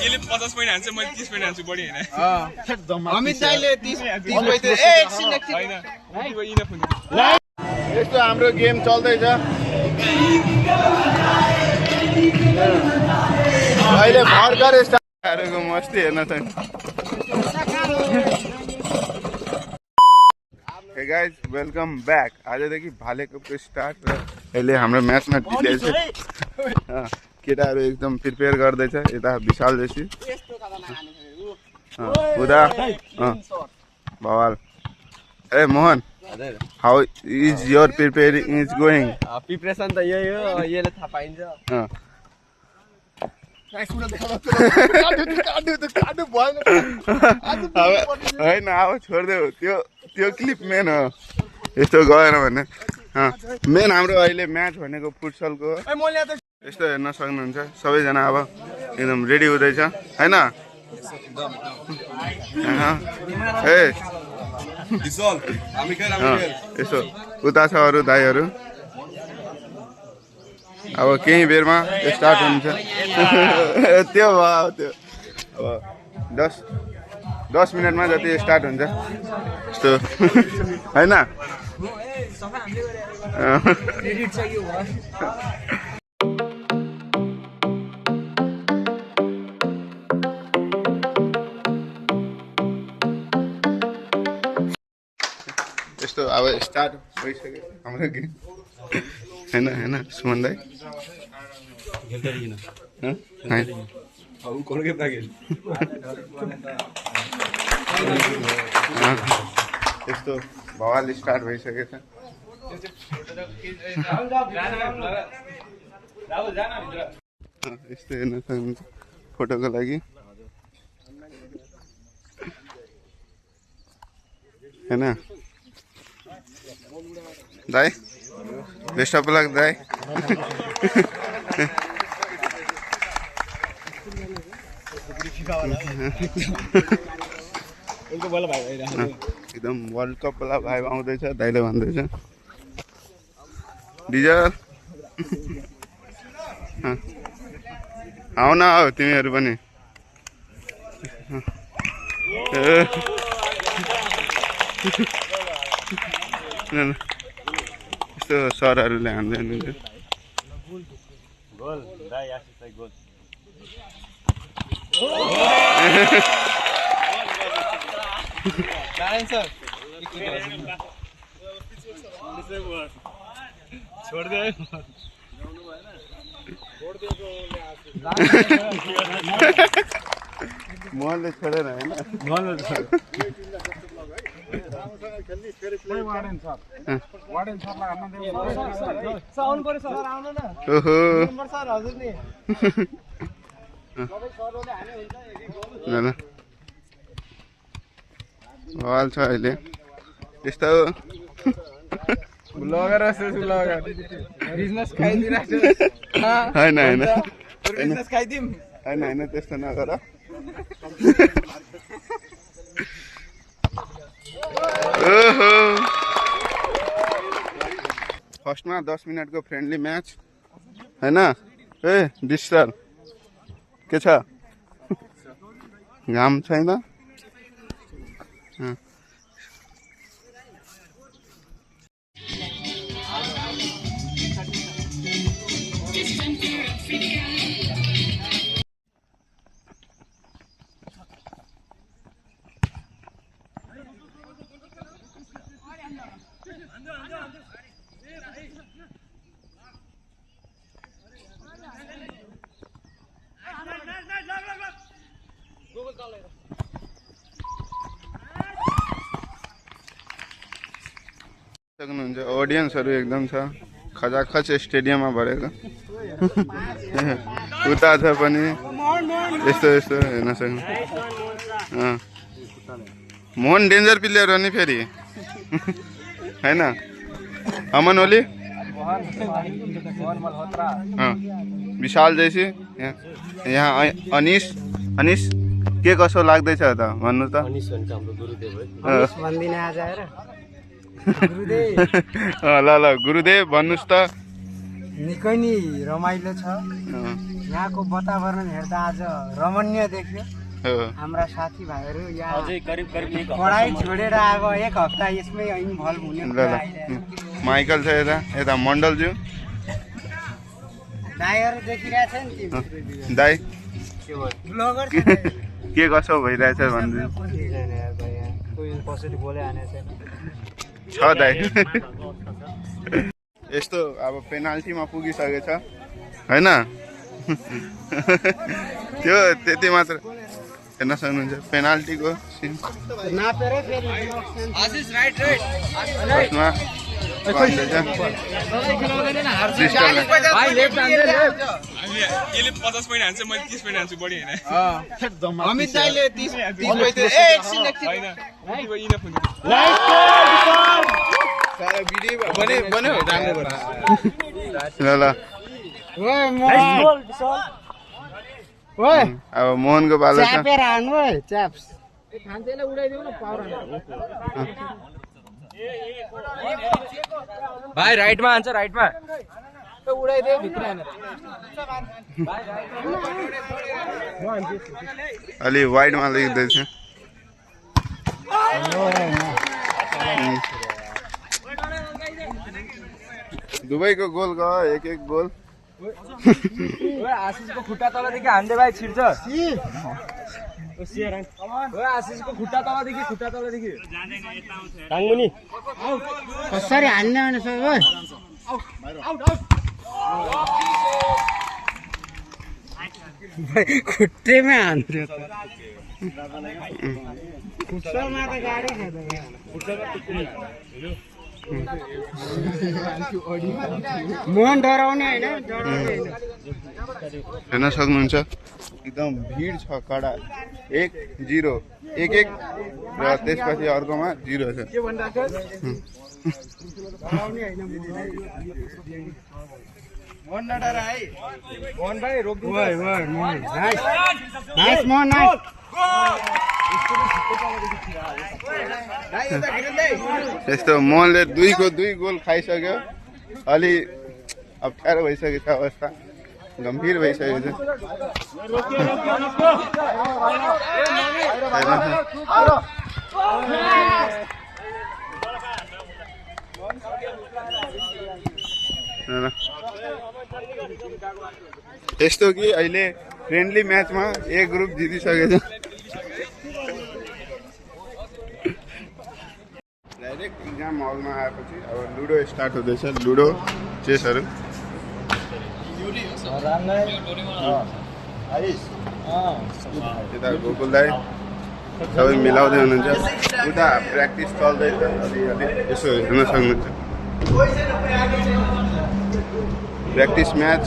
यसले 50 पॉइन्ट हान्छ मैले 30 पॉइन्ट हान्छु बढी हैन अमित दाइले 30 पैसा ए एकछिन हैन इनफ हुन्छ यस्तो हाम्रो गेम चल्दैछ अहिले भर्खर स्टार्टको मस्ती हेर्न त हे गाइज वेलकम ब्याक आजदेखि भाले कपको स्टार्ट र अहिले हाम्रो म्याचमा जितेछ केटाहरू एकदम प्रिपेयर गर्दैछ यता विशाल जसी उदा भवाल ए Mohan how is your preparing is going preparation त यही हो यसले थाहा पाइन्छ होइन अब छोडिदेऊ त्यो क्लिप मेन हो यस्तो गएन भने मेन हाम्रो अहिले म्याच भनेको फुटसलको यस्तो हेर्न सक्नुहुन्छ सबैजना अब एकदम रेडी हुँदैछ होइन यसो उता छ अरू दाईहरू अब केही बेरमा स्टार्ट हुन्छ त्यो भयो त्यो अब 10 मिनटमा जति स्टार्ट हुन्छ यस्तो होइन यस्तो अब स्टार्ट भइसक्यो हाम्रो गेम होइन सुमन दाई यस्तो भवाल स्टार्ट भइसकेको छ यस्तो हेर्न सक्नुहुन्छ फोटोको लागि होइन दाई बेस्ट अफ लक दाई एकदम वर्ल्ड कप वाला भाइब आउँदैछ दाइले भन्दैछ डिजल आउ न आऊ तिमीहरू पनि यस्तो सरहरूले हान्दै हुनुहुन्छ मोहनले छोडेन होइन भवाल छ अहिले यस्तो होइन त्यस्तो नगर फर्स्टमा 10 मिनटको फ्रेन्डली म्याच होइन ए डिस्टर के छ घाम छैन सक्नुहुन्छ ऑडियन्सहरु एकदम छ खचाखच स्टेडियममा भरेको उता छ पनि यस्तो हेर्न सक्नु मोहन डेन्जर प्लेयर हो नि फेरि हैन अमन ओली विशाल जैसी यहाँ अनिश के कसो लाग्दैछ त भन्नु त अनिश भन्छ हाम्रो गुरुदेव हो अनिश भन्दिन आज आएर गुरुदेव ल गुरुदेव भन्नुस् त निकै नि रमाइलो छ यहाँको वातावरण हेर्दा आज रमणीय देख्यो। हो हाम्रा साथीभाइहरू यहाँ पढाइ छोडेर अब एक हप्ता यसमै इन्भल्भ हुने ल कुरा ल आइरहेको। माइकल छ यता यता मण्डलज्यू दाइहरू देखिरहेछ नि ती दाई ब्लगर के कसो भइरहेछ भन्दै कसैले बोलिहाल्ने छैन। छ दाई यस्तो अब पेनाल्टीमा पुगिसकेछ होइन त्यो त्यति मात्र हेर्न सक्नुहुन्छ पेनाल्टीको सिन नापेरै फेरि फर्स्टमा भन्दैछ यसले 50 पोइन्ट हान्छ मैले 30 पोइन्ट हान्छु बढी होइन अमित दाइले 30 पैसा होइन इनफ हुन्छ बन्यो राम्रो भयो ल ल अब मोहनको पालो छ च्यापेर हान्नु है च्याप्स भाइ राइटमा हान्छ राइटमा अलि वाइडमा लेख्दैछ दुबईको गोल गयो एक गोल आशिषको खुट्टा तलदेखि हान्दै भाइ छिर्छ आशिषको खुट्टा तलदेखि टाङ्मुनि कसरी हान्ने भने सबै खुट्टैमा हान्थ्यो खुट्टामा त गाडी छ मोहन डराउने होइन हेर्न सक्नुहुन्छ एकदम भिड छ कडा 1-0 1-1 र त्यसपछि अर्कोमा 0 छ मोहन नडरा है मोहन भाइ रोक्नु नाइस मोहन नाइस यस्तो मोहनले 2 गोल खाइसक्यो अलि अप्ठ्यारो भइसकेको छ अवस्था गम्भीर भइसकेको छ यस्तो कि अहिले फ्रेन्डली म्याचमा एक ग्रुप जितिसकेको छ डाइरेक्ट इक्जाम हलमा आएपछि अब लुडो स्टार्ट हुँदैछ लुडो चेसहरू यता गोकुल दाई सबै मिलाउँदै हुनुहुन्छ उता प्र्याक्टिस चल्दैछ अलिअलि यसो हेर्न सक्नुहुन्छ प्र्याक्टिस म्याच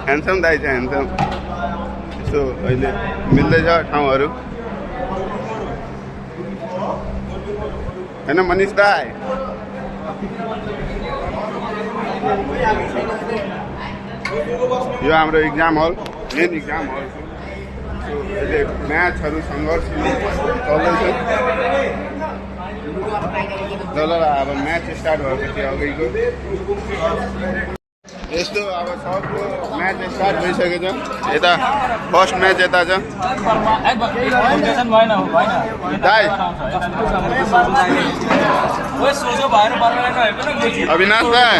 ह्यान्डसम दाई छ ह्यान्डसम यस्तो अहिले मिल्दैछ ठाउँहरू होइन मनिष दाई यो हाम्रो इक्जाम हल मेन इक्जाम हल छ अहिले म्याचहरू सङ्घर्ष चल्दैछ ल अब म्याच स्टार्ट भएपछि अगाडिको यस्तो अब सबको म्याच स्टार्ट भइसकेको छ यता फर्स्ट म्याच यता छ दाइ अविनाश दाइ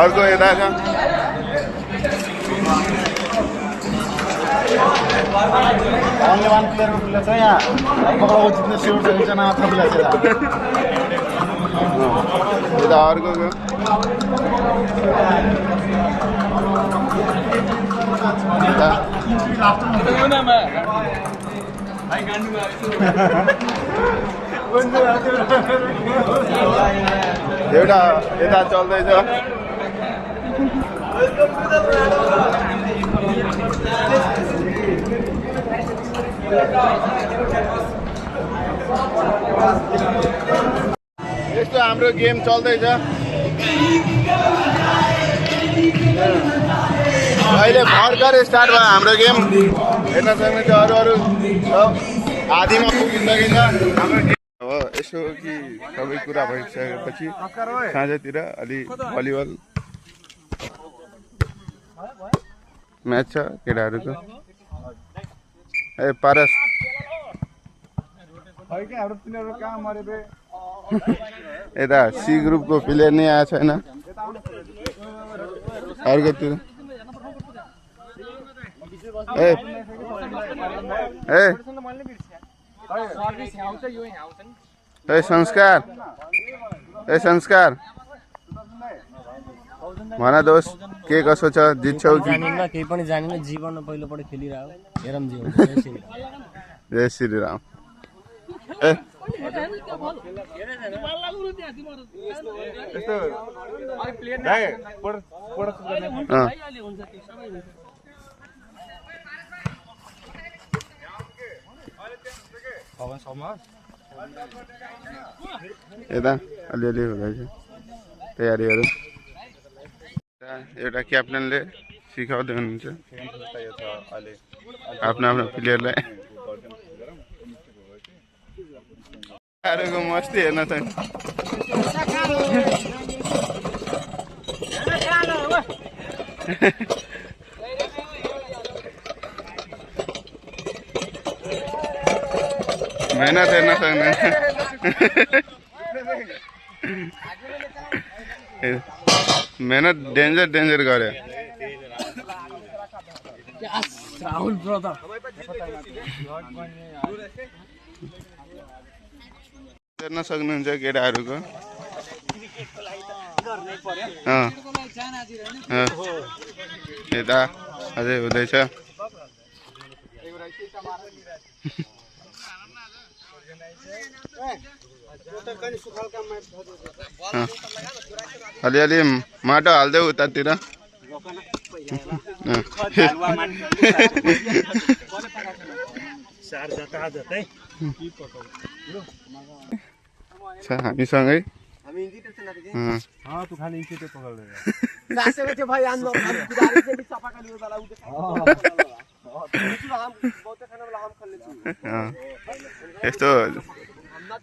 अर्को यता छ only one player छ यहाँ पक्राउ जित्ने स्योर छ एकजना मात्र प्लेयर छ यता अर्को एउटा यता चल्दैछ यस्तो हाम्रो गेम चल्दैछ अहिले भर्खर स्टार्ट भयो हाम्रो गेम हेर्न सक्नुहुन्छ अरू सब आधीमा पुगिसकेछ हाम्रो गेम अब यसो कि सबै कुरा भइसकेपछि साँझतिर अलि भलिबल म्याच छ केटाहरूको। ए पारस यता सी ग्रुपको प्लेयर नै आएको छैन अर्कोतिर। ए संस्कार भन दोस्त के कसो छ जित्छौ कि केही पनि जानिन जीवनमा पहिलोपल्ट खेलिरहेको हेरम जीवन जय श्री राम। ए यता अलिअलि हुँदैछ तयारीहरू। एउटा क्याप्टनले सिकाउँदै हुनुहुन्छ आफ्नो आफ्नो प्लेयरलाई। मस्ती हेर्न त मेहनत हेर्न सक्दैन। मेहनत डेन्जर गर्यो। हेर्न सक्नुहुन्छ केटाहरूको यता अझै हुँदैछ। अलिअलि माटो हाल्दै उतातिर हामीसँगै यस्तो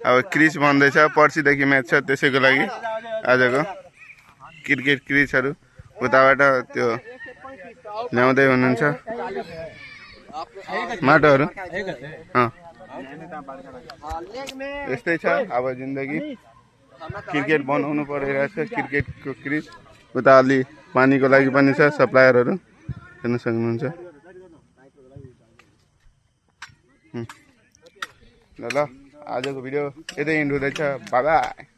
अब क्रिज बन्दैछ। पर्सिदेखि म्याच छ त्यसैको लागि आजको क्रिकेट क्रिजहरू उताबाट त्यो ल्याउँदै हुनुहुन्छ माटोहरू। यस्तै छ अब जिन्दगी। क्रिकेट बनाउनु परिरहेछ क्रिकेटको क्रिज। उता अलि पानीको लागि पनि छ सप्लायरहरू हेर्न सक्नुहुन्छ। ल आजको भिडियो यतै इन्ड हुँदैछ। Bye bye.